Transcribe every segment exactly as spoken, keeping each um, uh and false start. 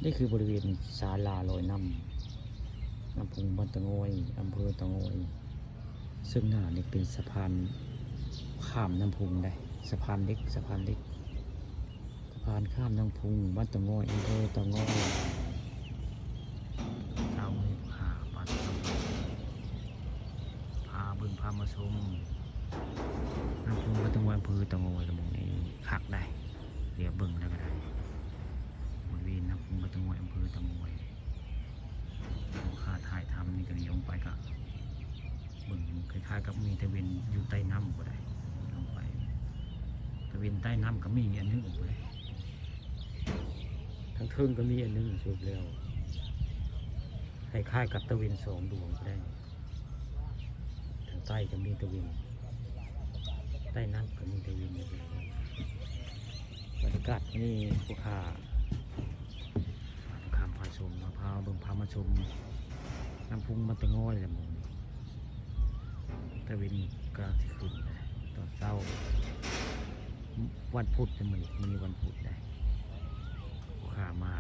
นี่คือบริเวณศาลาลอยน้ำ น้ำพุงบ้านตะงอย อำเภอตะงอย ซึ่งหน้านี่เป็นสะพานข้ามน้ำพุงได้ สะพานเหล็ก สะพานเหล็ก สะพานข้ามน้ำพุงบ้านตะงอย อำเภอตะงอย เจ้ามือพาปัดพาเบิ่งพามาชม น้ำพุงบ้านตะงอย อำเภอตะงอย ละหม่องนี้คักได้ เดี๋ยวเบิ่งแล้วก็ได้ บริเวณน้ำพุงบ้านตะงอย อำเภอตะงอย ข้าถ่ายทำนี่ก็เลี้ยวลงไปก็เบิ่งคล้ายๆกับมีตะเวนอยู่ใต้น้ำก็ได้ ลงไป ตะเวนใต้น้ำก็มีอันหนึงก็ได้ ทั้งเทิงก็มีอันหนึงสุดแล้ว คล้ายๆกับตะเวนสองดวงก็ได้ ทางใต้ก็มีตะเวน ใต้น้ำก็มีตะเวนอยู่ บรรยากาศนี่ผู้ข้าพาคำพาชมมาพาเบิ่งพามาชม น้ำพุงบ้านตะงอยละหม่องนี้ ตะเวนกำลังสิขึ้นนะ ตอนเช้า วันพุธนะ มื้อนี้ มื้อนี้วันพุธนะ ผู้ข้ามา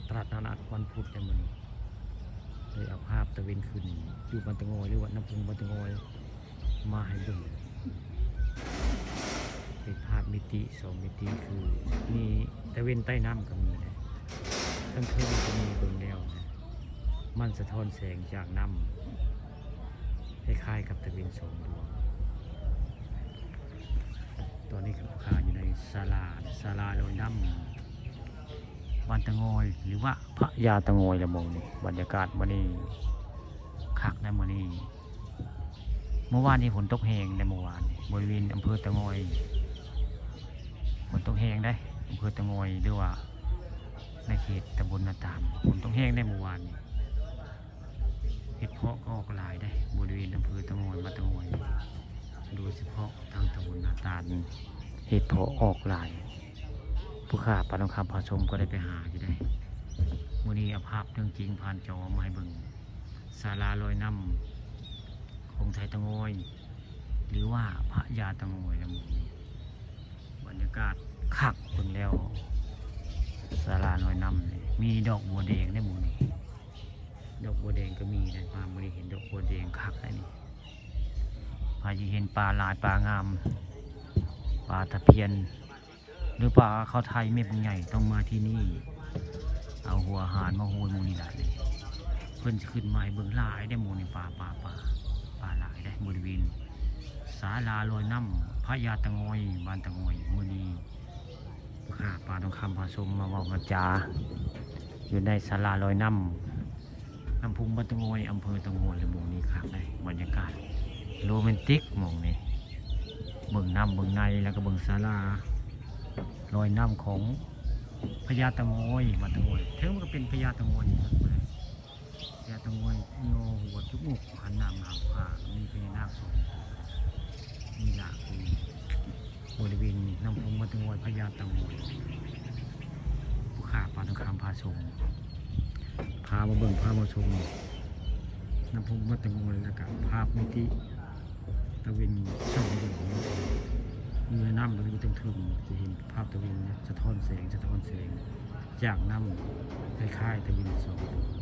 ตลาดนัดวันพุธนะมื้อนี้ เลยเอาภาพตะเวนขึ้นอยู่บ้านตะงอย หรือว่าน้ำพุงบ้านตะงอย มาให้เบิ่ง เป็นภาพมิติสองมิติ คือมีตะเวนใต้น้ำก็มีนะ ทั้งเทิงก็มีเบิ่งแล้วนะ มันสะท้อนแสงจากน้ำ คล้ายๆกับตะเวนสองดวง ตอนนี้ก็ข้าอยู่ในศาลา ศาลาลอยน้ำ บ้านตะงอย หรือว่าพญาตะงอยละหม่องนี้ บรรยากาศมื้อนี้คักนะมื้อนี้ เมื่อวานนี้ฝนตกแฮงในเมื่อวานนี้ บริเวณอำเภอตะงอย ฝนตกแฮงได้ อำเภอตะงอย หรือว่าในเขตตำบลนาตาล ฝนตกแฮงได้เมื่อวานนี้ เห็ดเผาะก็ออกหลายได้ บริเวณอำเภอตะงอย บ้านตะงอย โดยเฉพาะทางตำบลนาตาล เห็ดเผาะออกหลาย ผู้ข้าปาทองคำพาชมก็ได้ไปหาอยู่ได้ มื้อนี้เอาภาพเรื่องจริงผ่านจอมาให้เบิ่ง ศาลาลอยน้ำของไทยตะงอย หรือว่าพญาตะงอยละหม่องนี้ บรรยากาศคักเบิ่งแล้ว ศาลาลอยน้ำนี่ มีดอกบัวแดงได้หมู่นี้ ดอกบัวแดงก็มีนะ มามื้อนี้เห็นดอกบัวแดงคักอันนี้ พาสิเห็นปลาหลายปลางาม ปลาตะเพียน หรือปลาขาวไทยแม่บักใหญ่ต้องมาที่นี่ เอาหัวอาหารมาโหยหมู่นี้หลายเลย เพิ่นสิขึ้นมาให้เบิ่งหลายได้หมู่นี้ ปลา ปลา ปลา ปลาหลายได้บริเวณศาลาลอยน้ำพญาตะงอย บ้านตะงอย มื้อนี้ข้าปาทองคำพาชมมาเว้ามาจา อยู่ในศาลาลอยน้ำ น้ำพุงบ้านตะงอย อำเภอตะงอย ละหม่องนี้คักได้ บรรยากาศโรแมนติกหม่องนี้ เบิ่งน้ำเบิ่งใน แล้วก็เบิ่งศาลาลอยน้ำของพญาตะงอย บ้านตะงอย เทิงมันก็เป็นพญาตะงอย พญาตะงอย ยอหัวจุกอก หันหน้ามาหาฟ้า มีพญานาคสองตัว มีหลากอยู่บริเวณน้ำพุงบ้านตะงอย พญาตะงอย ผู้ข้าปาทองคำพาชม พามาเบิ่ง พามาชม น้ำพุงบ้านตะงอย แล้วก็ภาพมิติตะเวนสองดวง เหนือน้ำ แล้วก็เทิงๆ จะเห็นภาพตะเวนเนี่ย สะท้อนแสง สะท้อนแสง จากน้ำ คล้ายๆตะเวนสองดวง